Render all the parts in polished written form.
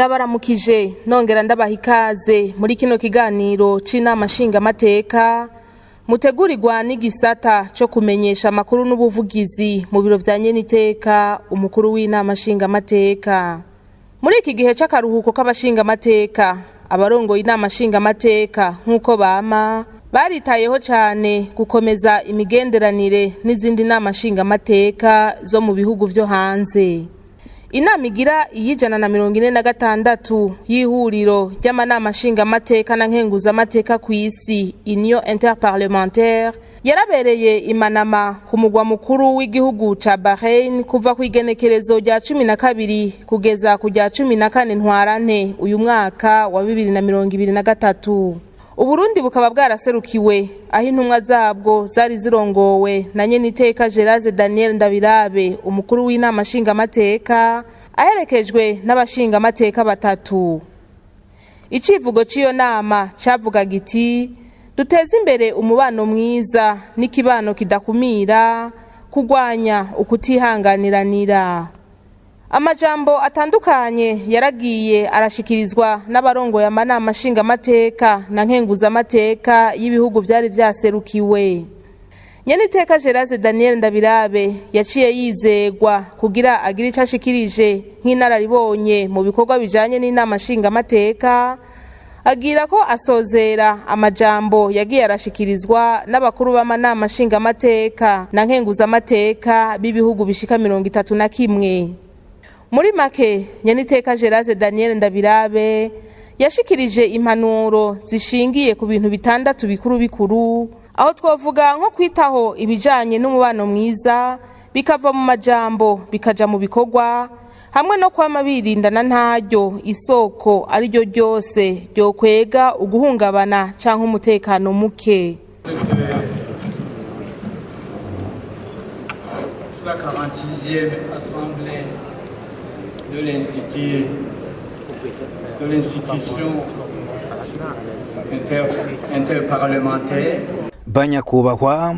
Ndabaramukije nongera ndabaha ikaze muri kino kiganiro c'inama nshingamateka mutegurirwa n'igisata co kumenyesha amakuru n'ubuvugizi mu biro vya nyeniteka umukuru w'inama nshingamateka. Muri iki gihe c'akaruhuko k'abashingamateka, abarongoye inama nshingamateka nk'uko bama baritayeho cane gukomeza imigenderanire n'izindi nama nshingamateka zo mu bihugu vyo hanze. Inama igira iy'ijana na mirongo ine na gatandatu y'ihuriro ry'amanama nshingamateka na nkenguzamateka ku isi, Union Interparlementaire, yarabereye i Manama ku mugwa mukuru w'igihugu ca Bahrain kuva ku igenekerezo rya 12 kugeza ku rya 14 Ntwarante uyu mwaka wa 2023. Uburundi bukaba bwaraserukiwe, aho intumwa zabwo zari zirongowe na nyeniteka Gélase Daniel Ndabirabe, umukuru w'inama nshingamateka, aherekejwe n'abashingamateka batatu. Icivugo c'iyo nama cavuga giti: "Duteze imbere umubano mwiza n'ikibano kidakumira, kurwanya ukutihanganiranira." Amajambo atandukanye yaragiye arashikirizwa n'abarongoye amanama nshingamateka na nkenguzamateka y'ibihugu vyari vyaserukiwe. Nyeniteka Gélase Daniel Ndabirabe yaciye yizegwa kugira agire ico ashikirije nk'inararibonye mu bikorwa bijanye n'inama nshingamateka, agira ko asozera amajambo yagiye arashikirizwa n'abakuru b'amanama nshingamateka na nkenguzamateka b'ibihugu bishika 31. Muri make, nyeniteka Gélase Daniel Ndabirabe yashikirije impanuro zishingiye ku bintu bitandatu bikuru bikuru, aho twavuga nko kwitaho ibijanye n'umubano mwiza, bikava mu majambo bikaja mu bikorwa, hamwe no kwama birindana ntaryo isoko ari ryo ryose ryokwega uguhungabana canke umutekano muke. Cette 146e assemblée de l'Institut, de l'institution interparlementaire. Banyakubahwa,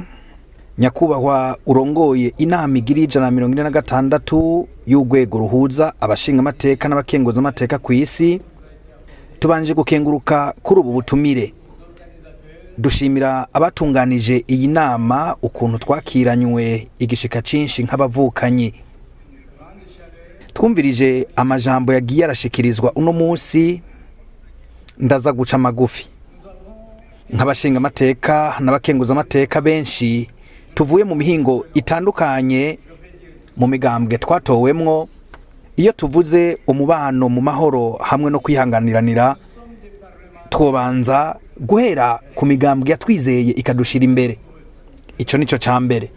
nyakubahwa urongoye inama igira 146 y'urwego ruhuza abashingamateka n'abakenguzamateka ku isi, tubanje gukenguruka kuri ubu butumire. Dushimira abatunganije iyi nama, ukuntu twakiranywe igishika cinshi nk'abavukanyi. Twumvirije amajambo yagiye arashikirizwa uno munsi. Ndaza guca amagufi. Nk'abashingamateka n'abakenguzamateka benshi tuvuye mu mihingo itandukanye, mu migambwe twatowemwo, iyo tuvuze umubano mu mahoro hamwe no kwihanganiranira, twobanza guhera ku migambwe yatwizeye ikadushira imbere. Ico nico ca mbere.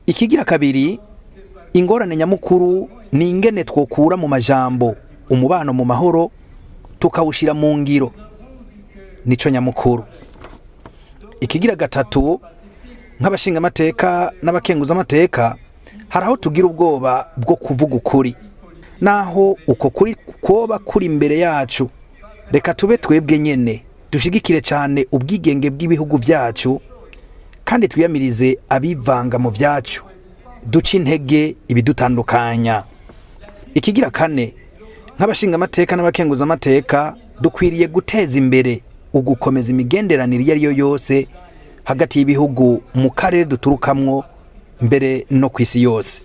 Ikigira kabiri, ingorane nyamukuru ni ingene twokura mu majambo umubano mu mahoro tukawushira mu ngiro, nico nyamukuru. Ikigira gatatu, nk'abashingamateka n'abakenguzamateka, hari aho tugira ubwoba bwo kuvuga ukuri, naho uko kuri kwoba kuri imbere yacu. Reka tube twebwe nyene, dushigikire cyane ubwigenge bw'ibihugu byacu, kandi twiyamirize abivanga mu byacu, duce intege ibidutandukanya. Ikigira kane, nk'abashingamateka n'abakenguzamateka, dukwiriye guteza imbere ugukomeza imigenderanire iyo ari yo yose hagati y'ibihugu mu karere duturukamwo, mbere no ku isi yose.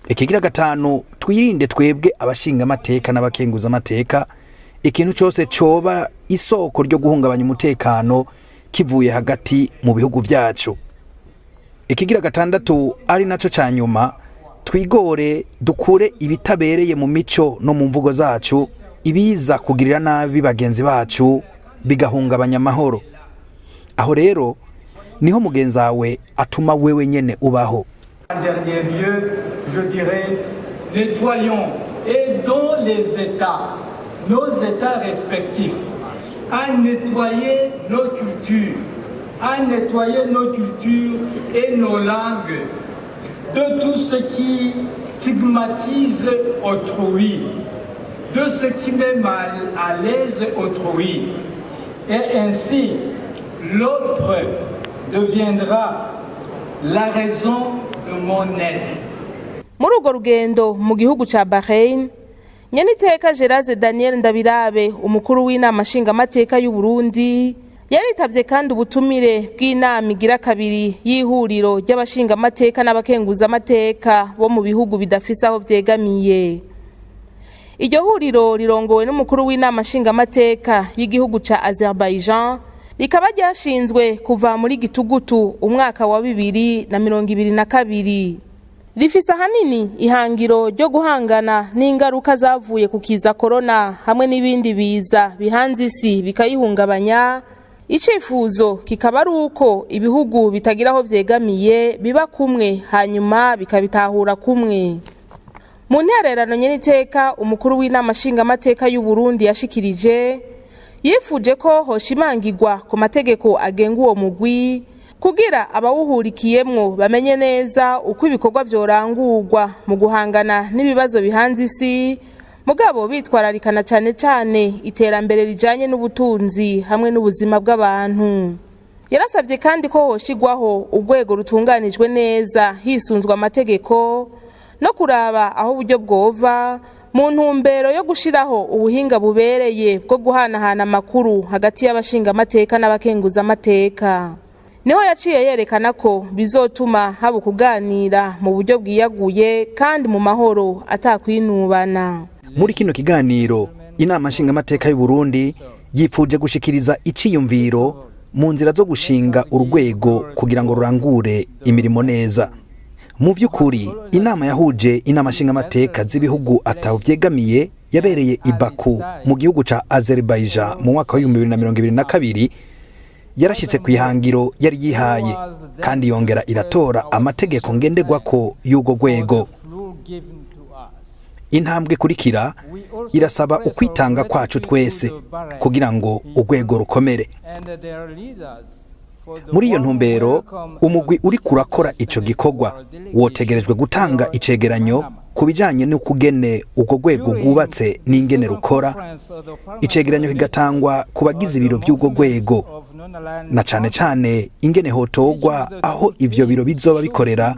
Ikigira gatanu, twirinde twebwe abashingamateka n'abakenguzamateka ikintu cyose coba isoko ryo guhungabanya umutekano kivuye hagati mu bihugu vyacu. Ikigira gatandatu, ari naco ca nyuma, twigore dukure ibitabereye mu mico no mu mvugo zacu, ibiza kugirira nabi bagenzi bacu bigahungabanya amahoro. Aho rero niho mugenzi wawe atuma wewe nyene ubaho. En dernier lieu, je dirais, nettoyons, aidons les États, nos États respectifs, à nettoyer nos cultures, à nettoyer nos cultures et nos langues de tout ce qui stigmatise autrui, de ce qui met mal à l'aise autrui. Et ainsi, l'autre deviendra la raison de mon être. Muri urwo rugendo mu gihugu ca Bahrain, Nyeniteka Geraze Daniel Ndabirabe, umukuru w'inama nshingamateka y'u Burundi, yaritavye kandi ubutumire bw'inama igira kabiri y'ihuriro ry'abashingamateka n'abakenguzamateka bo mu bihugu bidafise aho vyegamiye. Iryo huriro rirongowe n'umukuru w'inama nshingamateka y'igihugu ca Azerbaijan, rikaba ryashinzwe kuva muri gitugutu umwaka wa 2022. Rifise ahanini ihangiro ryo guhangana n'ingaruka zavuye ku kiza korona hamwe n'ibindi biza bihanze isi bikayihungabanya. Icifuzo kikaba ari uko ibihugu bitagira aho vyegamiye biba kumwe, hanyuma bikabitahura kumwe. Mu ntererano nyeniteka umukuru w'inama nshingamateka y'u Burundi yashikirije, yifuje ko hoshimangirwa ku mategeko agenga uwo mugwi kugira abawuhurikiyemwo bamenye neza uko ibikorwa vyorangurwa mu guhangana n'ibibazo bihanze isi, mugabo bitwararikana cane cane iterambere rijanye n'ubutunzi hamwe n'ubuzima bw'abantu. Yarasabye kandi ko hoshigwaho urwego rutunganijwe neza hisunzwe amategeko no kuraba aho uburyo bwova mu ntumbero yo gushiraho ubuhinga bubereye bwo guhanahana amakuru hagati y'abashingamateka n'abakenguzamateka. Niho yaciye yerekana ko bizotuma haba ukuganira mu buryo bwiyaguye kandi mu mahoro atakwinubana. Muri kino kiganiro, inama nshingamateka y'u Burundi yipfuje gushikiriza iciyumviro mu nzira zo gushinga urwego kugira ngo rurangure imirimo neza. Mu vy'ukuri, inama yahuje inama nshingamateka z'ibihugu ataho vyegamiye yabereye i Baku mu gihugu ca Azerbaijan mu mwaka wa 2022 yarashitse ku ihangiro yari yihaye, kandi yongera iratora amategeko ngenderwako y'urwo rwego. Intambwe ikurikira irasaba ukwitanga kwacu twese kugira ngo urwego rukomere. Muri iyo ntumbero, umugwi uri kurakora ico gikorwa wotegerejwe gutanga icegeranyo ku bijanye n'ukugene urwo rwego rwubatse n'ingene rukora, icegeranyo kigatangwa ku bagize ibiro by'urwo rwego, na cane cane ingene hotogwa aho ivyo biro bizoba bikorera,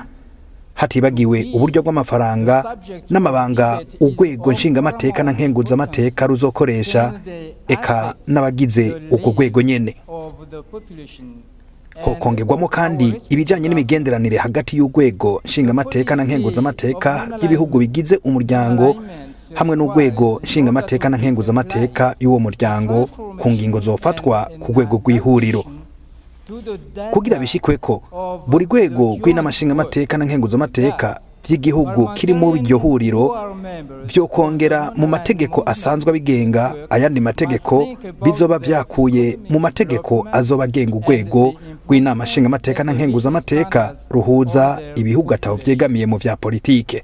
hatibagiwe uburyo bw'amafaranga n'amabanga urwego nshingamateka na nkenguzamateka ruzokoresha, eka n'abagize urwo rwego nyene. Hokongerwamo kandi ibijyanye n'imigenderanire hagati y'urwego nshingamateka na nkenguzamateka by'ibihugu bigize umuryango hamwe n'urwego nshingamateka na nkenguzamateka y'uwo muryango ku ngingo zofatwa ku rwego rw'ihuriro. Kugira bishikweko, buri rwego rw'inama nshingamateka na nkenguzamateka by'igihugu kiri muri iryo huriro byo kongera mu mategeko asanzwe abigenga ayandi mategeko bizoba vyakuye mu mategeko azoba agenga urwego rw'inama nshingamateka na nkenguzamateka ruhuza ibihugu ataho vyegamiye mu vya politike.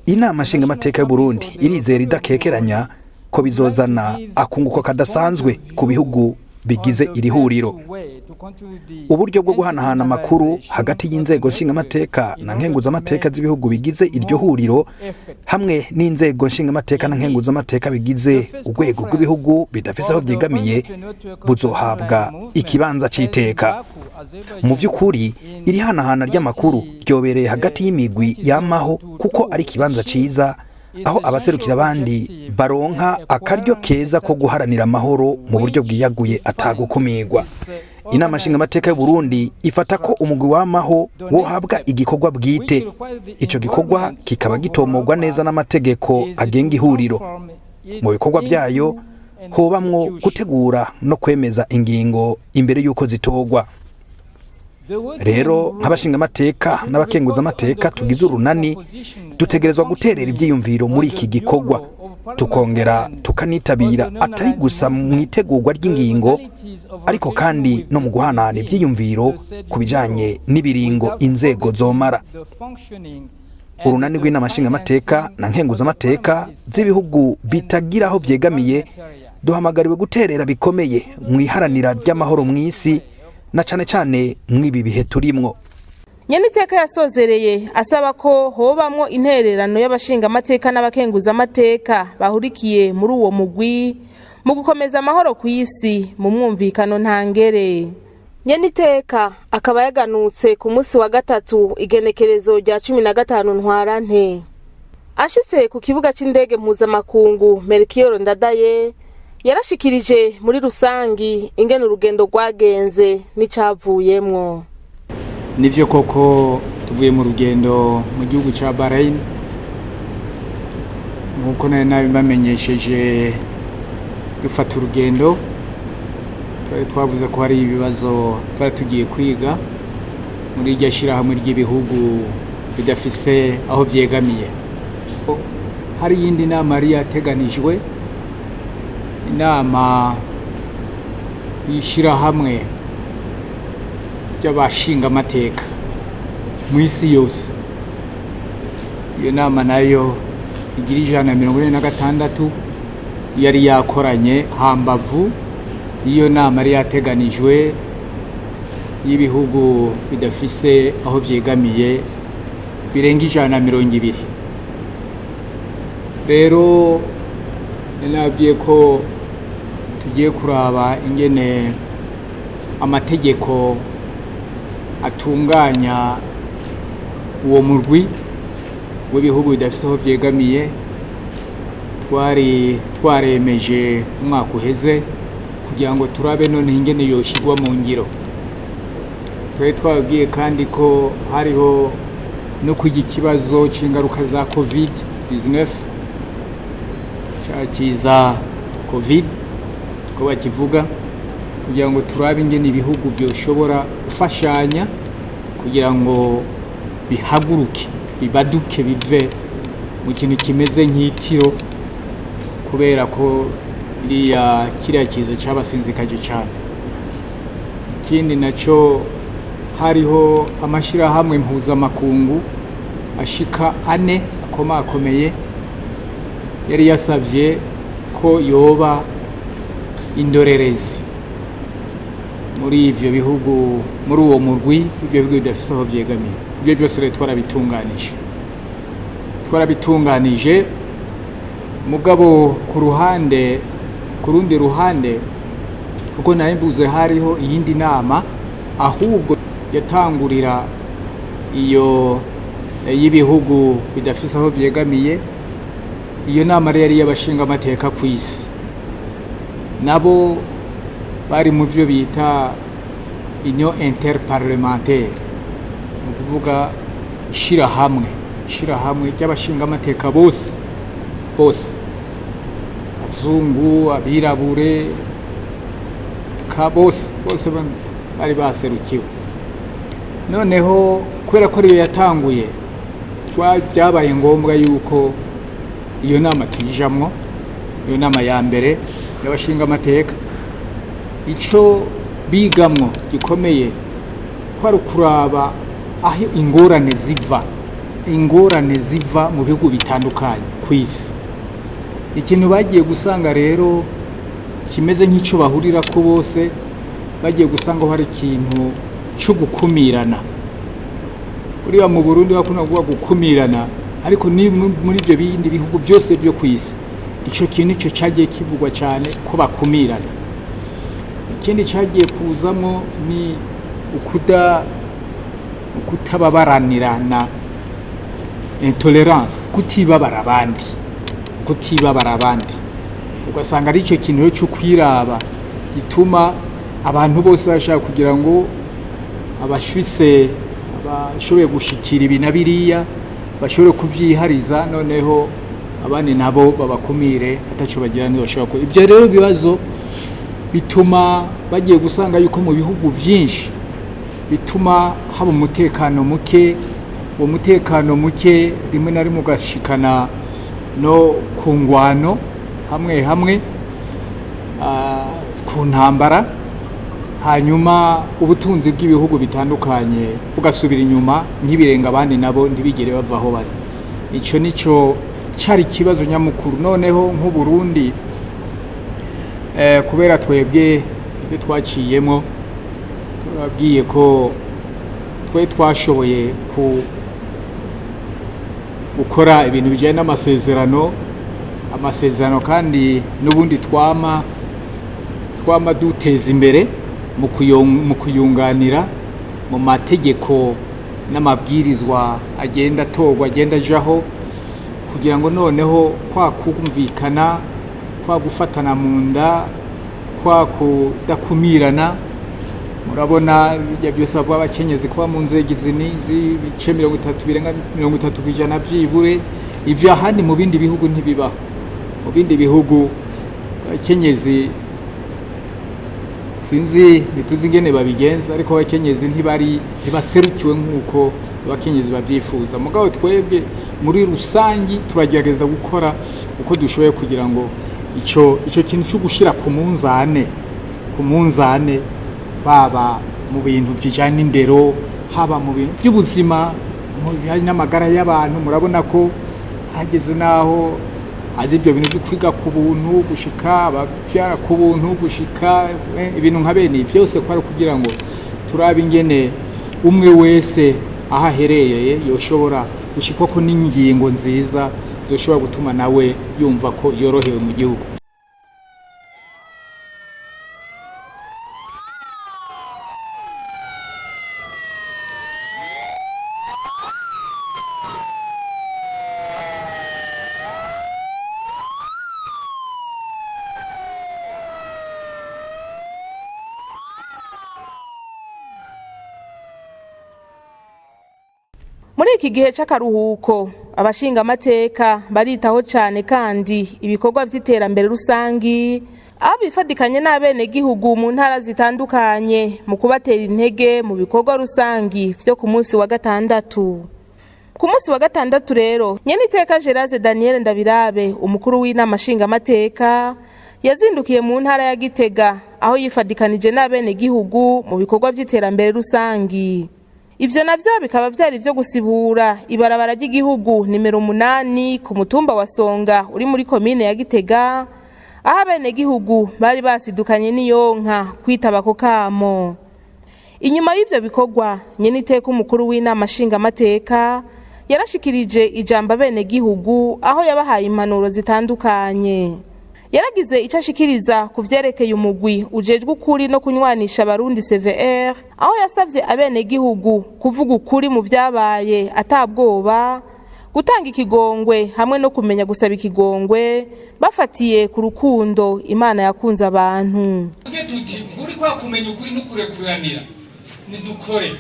Inama nshingamateka y'u Burundi irizera idakekeranya ko bizozana akunguko kadasanzwe ku bihugu bigize iri huriro. Uburyo bwo guhanahana amakuru hagati y'inzego nshingamateka na nkenguzamateka z'ibihugu bigize iryo huriro hamwe n'inzego nshingamateka na nkenguzamateka bigize urwego rw'ibihugu bidafise aho vyegamiye buzohabwa ikibanza c'iteka. Mu vy'ukuri, iri hanahana ry'amakuru ryobereye hagati y'imigwi yamaho, kuko ari ikibanza ciza aho abaserukira abandi baronka akaryo keza ko guharanira amahoro mu buryo bwiyaguye atagukumirwa. Inama nshingamateka y'u Burundi ifata ko umugwi wamaho wohabwa igikorwa bwite, ico gikorwa kikaba gitomorwa neza n'amategeko agenga ihuriro. Mu bikorwa vyayo hobamwo gutegura no kwemeza ingingo imbere y'uko zitorwa. Rero nk'abashingamateka n'abakenguzamateka tugize urunani, dutegerezwa guterera ivyiyumviro muri iki gikorwa, tukongera tukanitabira atari gusa mu itegurwa ry'ingingo, ariko kandi no mu guhanahana ivyiyumviro ku bijanye n'ibiringo inzego zomara. Urunani rw'inama nshingamateka na nkenguzamateka z'ibihugu bitagira aho vyegamiye duhamagariwe guterera bikomeye mu iharanira ry'amahoro mw'isi, na cane cane mw'ibi bihe turimwo. Nyeniteka yasozereye asaba ko hobamwo intererano y'abashingamateka n'abakenguzamateka bahurikiye muri uwo mugwi mu gukomeza amahoro ku isi mu mwumvikano ntangere. Nyeniteka akaba yaganutse ku munsi wa gatatu, igenekerezo rya 15 Ntwarante. Ashitse ku kibuga c'indege mpuzamakungu, Melchior Ndadaye yarashikirije muri rusangi ingene urugendo rwagenze n'icavuyemwo. Nivyo koko, tuvuye mu rugendo mu gihugu ca Bahrain, nkuko nari nabibamenyesheje dufata urugendo. Twari twavuze ko hari ibibazo twari tugiye kwiga muri iryo shyirahamwe ry'ibihugu bidafise aho vyegamiye. Hari iyindi nama yari yateganijwe, inama y'ishyirahamwe ry'abashingamateka mu isi yose. Iyo nama nayo igira 146 yari yakoranye hambavu y'iyo nama yari yateganijwe y'ibihugu bidafise aho vyegamiye birenga 120. Rero nabwiye ko tugiye kuraba ingene amategeko atunganya uwo murwi w'ibihugu bidafise aho vyegamiye twari twaremeje umwaka uheze, kugira ngo turabe none ingene yoshirwa mu ngiro. Twari twababwiye kandi ko hariho no kwiga ikibazo c'ingaruka za COVID 19, ca kiza COVID ko bakivuga, kugira ngo turabe ingene ibihugu vyoshobora gufashanya kugira ngo bihaguruke, bibaduke, bive mu kintu kimeze nk'itiro, kubera ko iriya kiriya kiza cabasinzikaje cane. Ikindi naco, hariho amashirahamwe mpuzamakungu ashika ane akomakomeye yari yasavye ko yoba indorerezi muri ivyo bihugu, muri uwo murwi w'ivyo bihugu bidafise aho vyegamiye. Ivyo byose rero twarabitunganije. Mugabo ku ruhande, ku rundi ruhande, kuko nayo mbuze, hariho iyindi nama ahubwo yatangurira iyo y'ibihugu bidafise aho vyegamiye. Iyo nama rero yari iy'abashingamateka ku isi, nabo bari mu byo bita Union interparlementaire, ni ukuvuga ishirahamwe ry'abashingamateka bose bose, abazungu, abirabure, ka bose bose bari baserukiwe. Noneho kubera ko ariyo yatanguye, byabaye ngombwa yuko iyo nama tuyijamwo, iyo nama ya mbere y'abashingamateka. Ico bigamwo gikomeye ko ari ukuraba aho ingorane ziva, ingorane ziva mu bihugu bitandukanye ku isi. Ikintu bagiye gusanga rero kimeze nk'icyo bahurira ko bose, bagiye gusanga hari ikintu cyo gukumirana. Uriya mu Burundi bakunda kuvuga gukumirana, ariko ni muri ibyo bindi bihugu byose byo ku isi icyo kintu icyo cyagiye kivugwa cyane, ko bakumirana. Ikindi cyagiye kuzamo ni ukutababaranirana, intolerance, kutibabara abandi, kutibabara abandi. Ugasanga ari icyo kintu rero cyo kwiraba gituma abantu bose bashaka kugira ngo abashwise, abashoboye gushikira ibi na biriya, bashobore kubyihariza, noneho abandi nabo babakumire, ataco bagira, ntibashobora ku ibyo. Rero bibazo bituma bagiye gusanga yuko mu bihugu byinshi bituma haba umutekano muke. Uwo mutekano muke rimwe na rimwe ugashikana no ku ngwano, hamwe hamwe ku ntambara, hanyuma ubutunzi bw'ibihugu bitandukanye bugasubira inyuma nk'ibirenga, abandi nabo ntibigere bava aho bari. Icyo nicyo cyari ikibazo nyamukuru. Noneho nk'Uburundi, kubera twebwe ibyo twaciyemo, turabwiye ko twe twashoboye ku gukora ibintu bijyanye n'amasezerano, amasezerano kandi n'ubundi twama duteza imbere mu kuyunganira mu mategeko n'amabwirizwa agenda atorwa, agenda ajaho, kugira ngo Kugira ngo noneho kwa kumvikana, kwa gufatana mu nda, kwa kudakumirana, murabona bijya byose bavuga, abakenyezi kuba mu nzego izi n'izi, ibice 30, birenga 30% byibure. Ibyo ahandi mu bindi bihugu ntibibaho. Mu bindi bihugu abakenyezi, sinzi, ntituzi ingene babigenza, ariko abakenyezi ntibari, ntibaserukiwe nk'uko abakenyezi babyifuza. Mugabo twebwe muri rusangi turagerageza gukora uko dushoboye kugira ngo ico kintu cyo gushyira ku munzane, baba mu bintu bijyanye n'indero, haba mu bintu by'ubuzima, mu bijyanye n'amagara y'abantu. Murabona ko hageze n'aho azi ibyo bintu byo kwiga ku buntu, gushika ababyara ku buntu, gushika ibintu nka bene ibi byose, ko ari kugira ngo turabe ingene umwe wese aho aherereye yoshobora gushikwa ko n'ingingo nziza zoshobora gutuma nawe yumva ko yorohewe mu gihugu. Muri iki gihe c'akaruhuko, abashingamateka baritaho cane kandi ibikorwa vy'iterambere rusangi, aho bifadikanye n'abenegihugu mu ntara zitandukanye mu kubatera intege mu bikorwa rusangi vyo ku munsi wa gatandatu. Ku munsi wa gatandatu rero, nyeniteka Gerase Daniel Ndabirabe, umukuru w'inama nshingamateka, yazindukiye mu ntara ya Gitega, aho yifadikanije n'abenegihugu mu bikorwa vy'iterambere rusangi. Ivyo navyo bikaba vyari vyo gusibura ibarabara ry'igihugu nimero 8 ku mutumba wa Songa uri muri komine ya Gitega, aho abenegihugu bari basidukanye n'iyonka kwitaba ako kamo. Inyuma y'ivyo bikorwa, nyeniteka umukuru w'inama nshingamateka yarashikirije ijambo abenegihugu, aho yabahaye impanuro zitandukanye. Yaragize icyo ashikiriza ku vyerekeye umugwi ujejwe ukuri no kunywanisha abarundi, CVR, aho yasavye abenegihugu kuvuga ukuri mu vyabaye atabwoba, gutanga ikigongwe hamwe no kumenya gusaba ikigongwe bafatiye ku rukundo Imana yakunze abantu. Tuge tuti kuri kwa kumenya ukuri no kurekuranira, nidukore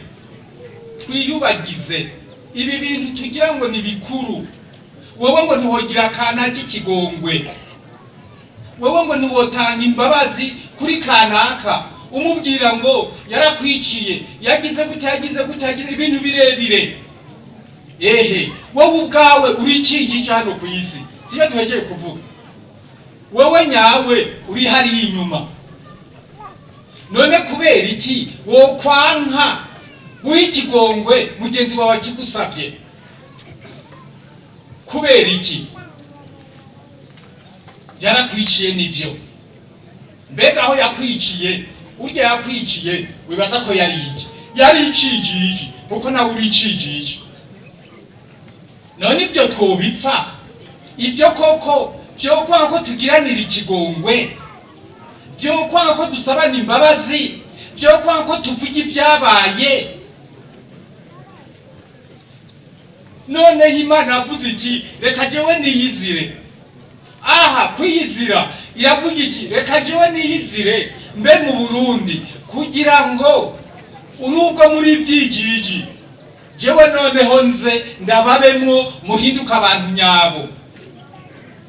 twiyubagize ibi bintu tugira ngo ni bikuru. Wowe ngo ntiwogira akana k'ikigongwe, wowe ngo ntiwotanga imbabazi kuri kanaka, umubwira ngo yarakwiciye, yagize gutya, yagize gutya, yagize ibintu birebire. Ehe, wowe ubwawe urikijije hano ku isi, sibyo duhegeye kuvuga? Wowe nyawe uri hariya inyuma, none kubera iki wokwanka guha ikigongwe mugenzi wawe akigusabye? Kubera iki? Yarakwiciye nivyo. Mbega aho yakwiciye, urya yakwiciye, wibaza ko yari iki? Yari icijiji, kuko nawe uri icijiji. None ibyo twobipfa? Ibyo koko vyo kwanga ko tugiranira ikigongwe, vyo kwanga ko dusabana imbabazi, vyo kwanga ko tuvuga ibyabaye? Noneho Imana yavuze iti: "Reka jewe niyizire." Aha kwiyizira, iravuga iti: "Reka jewe niyizire mbe mu Burundi, kugira ngo nubwo muri byigigi, jewe noneho nze ndababemwo, muhinduka abantu nyabo."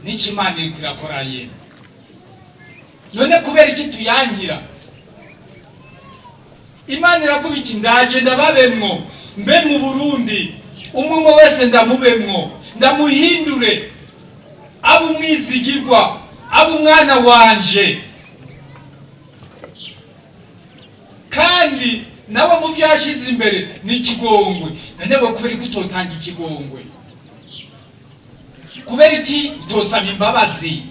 N'iki Imana iriko irakora ye? None kubera iki tuyankira? Imana iravuga iti: "Ndaje ndababemwo, mbe mu Burundi, umwe umwe wese ndamubemwo, ndamuhindure abe umwizigirwa, abe umwana wanje." Kandi nawe mu byo yashyize imbere ni ikigongwe. None we kubera iki utotanga ikigongwe? Kubera iki utosaba imbabazi?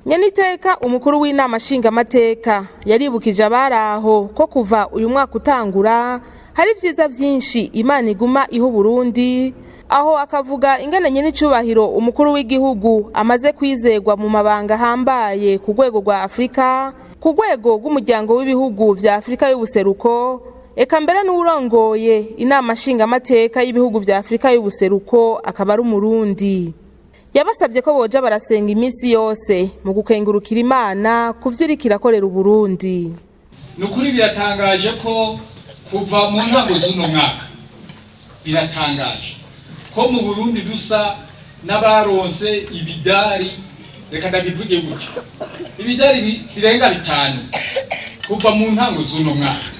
Nyeniteka umukuru w'inama nshingamateka yaribukije abari aho ko kuva uyu mwaka utangura hari ibyiza byinshi Imana iguma iha Uburundi, aho akavuga ingene nyenicubahiro umukuru w'igihugu amaze kwizegwa mu mabanga ahambaye ku rwego rwa Afurika, ku rwego rw'umuryango w'ibihugu vya Afurika y'ubuseruko. Eka mbere n'uwurongoye inama nshingamateka y'ibihugu vya Afurika y'ubuseruko akaba ari Umurundi. Yabasabye ko boja barasenga iminsi yose mu gukengurukira Imana ku vyo iriko irakorera Uburundi. Ni ukuri biratangaje ko kuva mu ntango z'uno mwaka, biratangaje ko mu Burundi dusa n'abaronse ibidari, reka ndabivuge gutyo, ibidari birenga 5 kuva mu ntango z'uno mwaka.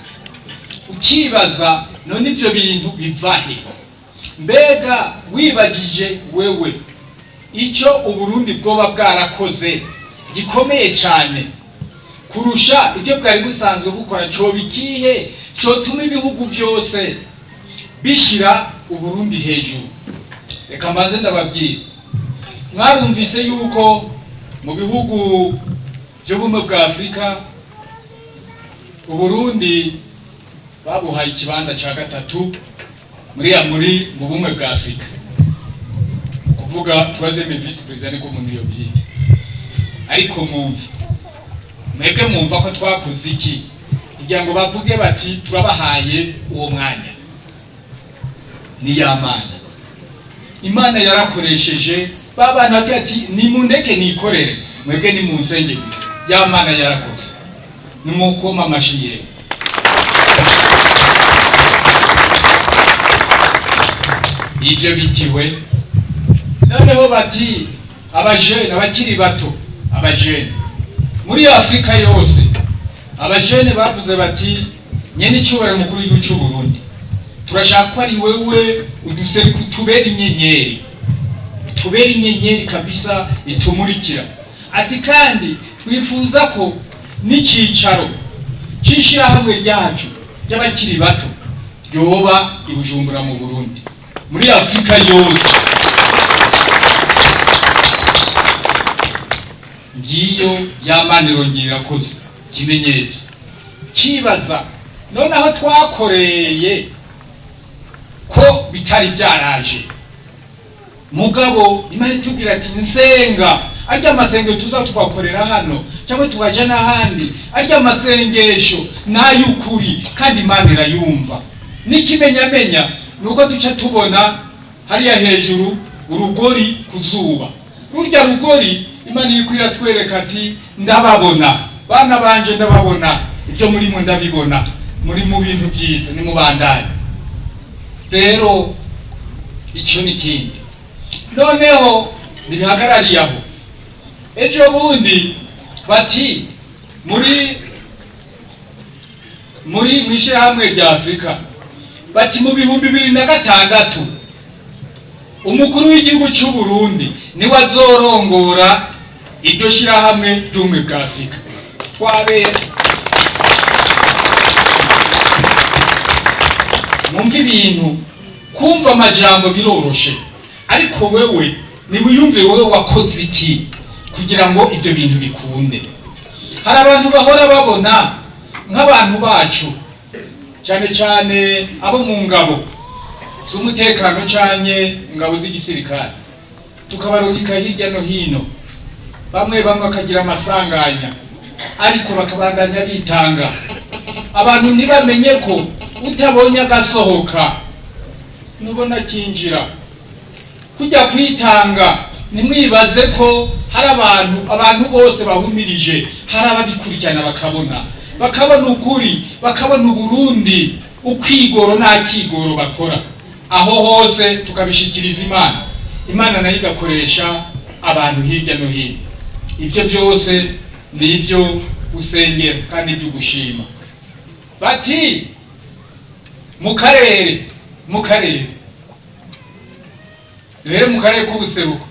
Ukibaza none ivyo bintu bivahe? Mbega wibagije wewe icyo Uburundi bwoba bwarakoze gikomeye cyane kurusha ibyo bwari busanzwe bukora? Coba ikihe cotuma ibihugu byose bishira Uburundi hejuru? Reka mbanze ndababwira, mwarumvise yuko mu bihugu by'ubumwe bwa Afurika Uburundi babuhaye ikibanza cya 3 muri mu bumwe bwa Afurika, kuvuga troisième vice président ko umuntu yobyita. Ariko mwumve, mwebwe mwumva ko twakoze iki kugira ngo bavuge bati turabahaye uwo mwanya? Ni ya Mana. Imana yarakoresheje ba bana bagira ati nimundeke nikorere, mwebwe nimunsenge gusa. Ya Mana yarakoze, nimukoma amashi yewe. Ivyo bitiwe noneho bati abajene, abakiri bato, abajene muri Afurika yose, abajene bavuze bati nyene icyubahiro mukuru w'igihugu cy'u Burundi, turashaka ko ari wewe uduseruka, utubera inyenyeri, utubera inyenyeri kabisa itumurikira. Ati kandi twifuza ko n'icicaro c'ishirahamwe ryacu ry'abakiri bato ryoba i Bujumbura mu Burundi, muri Afurika yose. Ngiyo yamaniro ngirakoze ikimenyetso kibaza noneho twakoreye ko bitari byaraje. Mugabo Imana itubwira ati nsenga, arya amasengesho tuza tugakorera hano cyangwa tukaja n'ahandi, arya amasengesho n'ay'ukuri kandi Imana irayumva. N'ikimenyamenya nuko duca tubona hariya hejuru urugori ku zuba, rurya rugori Imana iriko iratwereka ati ndababona bana banje, ndababona ibyo murimo, ndabibona muri mu bintu byiza, nimubandanye. Rero icyo ni kindi. Noneho ntibihagarariye aho, ejo bundi bati muri mw'ishyirahamwe rya Afurika bati mu 2006 umukuru w'igihugu cy'u Burundi niwe azorongora iryo shyirahamwe ry'ubumwe bwa Afurika. Twabera mwumva ibintu, kumva amajambo biroroshe, ariko wewe niwiyumve wewe wakoze iki kugira ngo ibyo bintu bikunde. Hari abantu bahora babona nk'abantu bacu, cyane cyane abo mu ngabo z'umutekano canke ingabo z'igisirikare, tukabarungika hirya no hino, bamwe bamwe bakagira amasanganya ariko bakabandanya bitanga. Abantu ntibamenye ko utabonye agasohoka nubona kinjira. Kujya kwitanga, ntimwibaze ko hari abantu bose bahumirije, hari ababikurikirana bakabona ukuri, bakabona Uburundi ukwigoro nta kigoro bakora. Aho hose tukabishikiriza Imana, Imana nayo igakoresha abantu hirya no hino. Ibyo byose ni ibyo gusengera kandi ibyo gushima. Bati mu karere, mu karere duhere mu karere k'ubuseruko,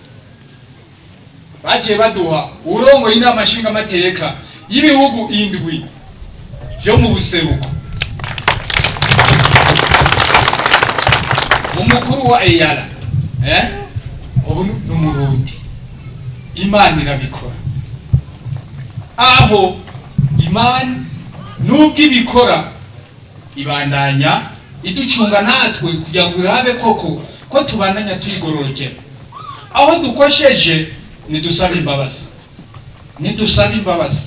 baciye baduha urongoye inama nshingamateka y'ibihugu 7 vyo mu buseruko, umukuru wa EALA, ubu ni Umurundi. Imana irabikora. Aho Imana nubwo ibikora ibandanya iducunga natwe kugira ngo irabe koko ko tubandanya tuyigororokera. Aho dukosheje nidusaba imbabazi, nidusaba imbabazi.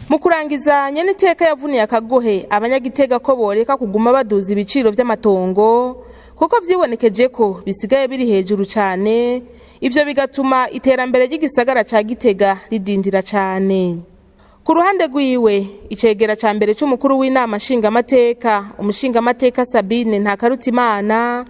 Mu kurangiza, nyeniteka yavuniye akagohe abanyagitega ko boreka kuguma baduza ibiciro vy'amatongo, kuko vyibonekeje ko bisigaye biri hejuru cane. Ivyo bigatuma iterambere ry'igisagara ca Gitega ridindira cane. Ku ruhande rwiwe, icegera ca mbere c'umukuru w'inama nshingamateka, umushingamateka Sabine Ntakarutimana,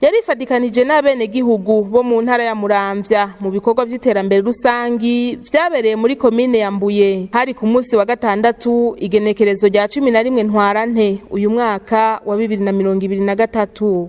yarifadikanije n'abenegihugu bo mu ntara ya Muramvya mu bikorwa vy'iterambere rusangi vyabereye muri komine ya Mbuye. Hari ku munsi wa gatandatu, igenekerezo rya 11 Ntwarante uyu mwaka wa 2023.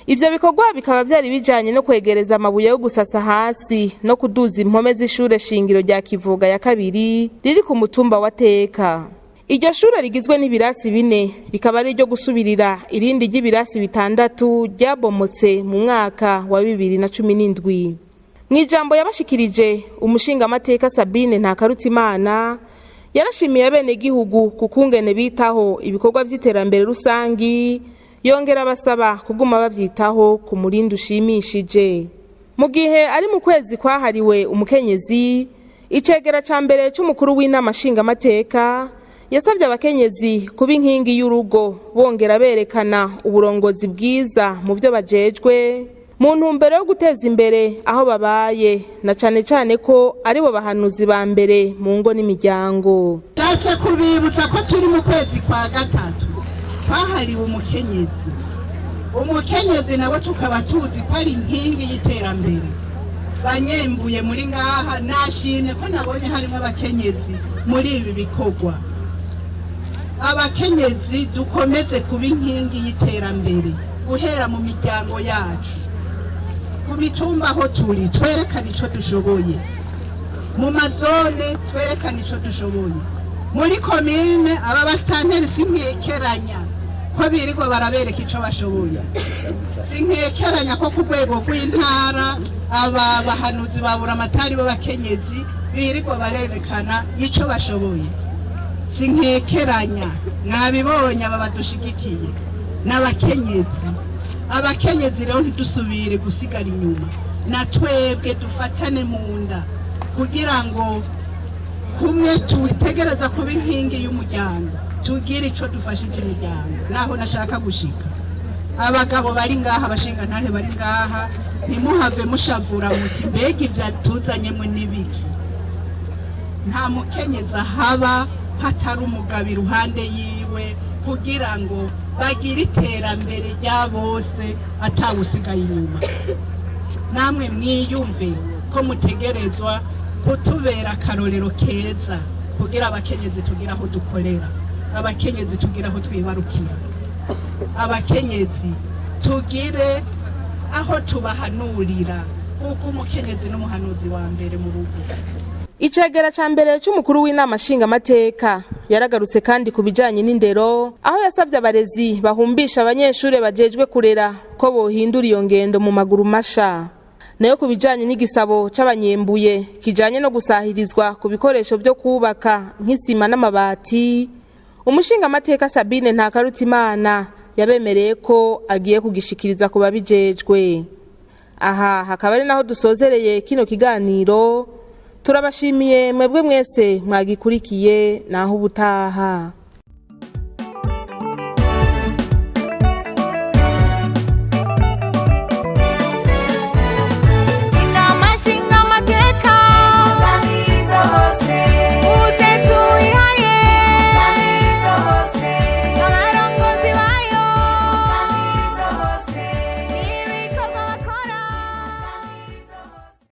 Ivyo bikorwa bikaba vyari bijanye no kwegereza amabuye yo gusasa hasi no kuduza impome z'ishure shingiro rya Kivuga ya kabiri riri ku mutumba wa Teka. Iryo shure rigizwe n'ibirasi bine, rikaba ari iryo gusubirira irindi ry'ibirasi bitandatu ryabomotse mu mwaka wa 2017. Mw'ijambo yabashikirije, umushingamateka Sabine Ntakarutimana yarashimiye abenegihugu ku kungene bitaho ibikorwa vy'iterambere rusangi, yongera abasaba kuguma bavyitaho ku murindi ushimishije. Mu gihe ari mu kwezi kwahariwe umukenyezi, icegera ca mbere c'umukuru w'inama nshingamateka yasabye abakenyezi kuba inkingi y'urugo, bongera berekana uburongozi bwiza mu byo bajejwe, mu ntumbero yo guteza imbere aho babaye, na cane cane ko aribo bahanuzi ba mbere mu ngo n'imiryango. Nshatse kubibutsa ko turi mu kwezi kwa gatatu kwahariwe umukenyezi. Umukenyezi nawe tukaba tuzi ko ari inkingi y'iterambere. Banyembuye muri ngaha, nashimye ko nabonye harimo abakenyezi muri ibi bikorwa. Abakenyezi dukomeze kuba inkingi y'iterambere, guhera mu miryango yacu, ku mitumba aho turi, twerekane icyo dushoboye, mu mazone twerekane icyo dushoboye, muri komine. Aba basitanteri sinkekeranya ko birirwa barabereka icyo bashoboye. Sinkekeranya ko ku rwego rw'intara aba bahanuzi ba buramatari b'abakenyezi birirwa barerekana icyo bashoboye. Sinkekeranya, mwabibonye, aba badushigikiye n'abakenyezi. Abakenyezi rero ntidusubire gusigara inyuma, na twebwe dufatane mu nda, kugira ngo kumwe tutegereza kuba inkingi y'umuryango, tugire icyo dufashije imiryango. Naho nashaka gushika, abagabo bari ngaha, abashinga ntahe bari ngaha, ntimuhave mushavura muti: "Mbega ibyo tuzanyemo n'ibiki?" Nta mukenyezi ahaba hatari umugabo iruhande yiwe, kugira ngo bagire iterambere rya bose, atawusigaye inyuma. Namwe mwiyumve ko mutegerezwa kutubera akarorero keza, kugira abakenyezi tugire aho dukorera, abakenyezi tugire aho twibarukira, abakenyezi tugire aho tubahanurira, kuko umukenyezi n'umuhanuzi wa mbere mu rugo. Icegera ca mbere c'umukuru w'inama nshingamateka yaragarutse kandi ku bijanye n'indero, aho yasabye abarezi bahumbisha abanyeshure bajejwe kurera ko bohindura iyo ngendo mu maguru masha. Nayo ku bijanye n'igisabo c'abanyembuye kijanye no gusahirizwa ku bikoresho vyo kubaka nk'isima n'amabati, umushingamateka Sabine Ntakarutimana yabemereye ko agiye kugishikiriza ku babijejwe. Aha hakaba ari naho dusozereye kino kiganiro. Turabashimiye mwebwe mwese mwagikurikiye. Naho ubutaha.